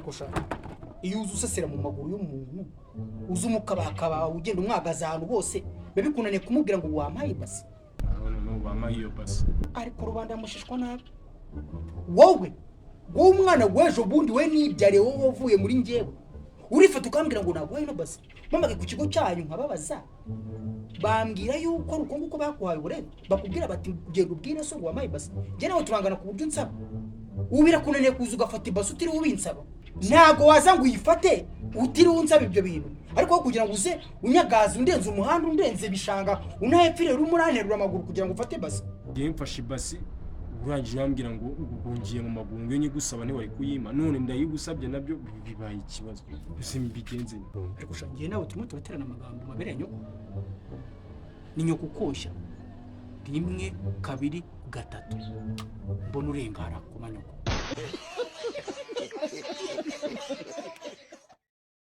Ariko sha, iyo uza usesera mu maguru y'umuntu, uza umukabakaba, ugenda umwagaza ahantu hose, biba bikunaniye kumubwira ngo wampaye ibasi? None wampaye iyo basi? Ariko rubanda mushishwa nabi. Wowe, wowe umwana w'ejo bundi, we nibyariye, wowe wavuye muri njyewe, urifata ukambwira ngo naguhaye ino basi. Mpamagaye ku kigo cyanyu nkababaza, bambwira yuko ari uko nguko bakuhaye uburere, bakubwira bati genda ubwire so ngo wampaye ibasi. Njye nawe turangana ku buryo unsaba. Ubu birakunaniye kuza ugafata ibasi utiriwe ubinsaba? Ntabwo waza ngo uyifate utiriwe unsaba ibyo bintu, ariko aho kugira ngo uze unyagaze, undenze umuhanda, undenze ibishanga, unahepfire, urimo uranterura amaguru kugira ngo ufate ibasi. Ngiye mfashe ibasi, urangije urambwira ngo ngiye mu maguru, ngo nyigusaba ntiwari kuyima, none ndayigusabye nabyo bibaye ikibazo. Ese mbigenze nte? Ariko sha, ngiye nawe turimo turaterana amagambo mabere ya nyoko. Ni nyoko ukoshya rimwe, kabiri, gatatu, mbona urengara ku manyoko.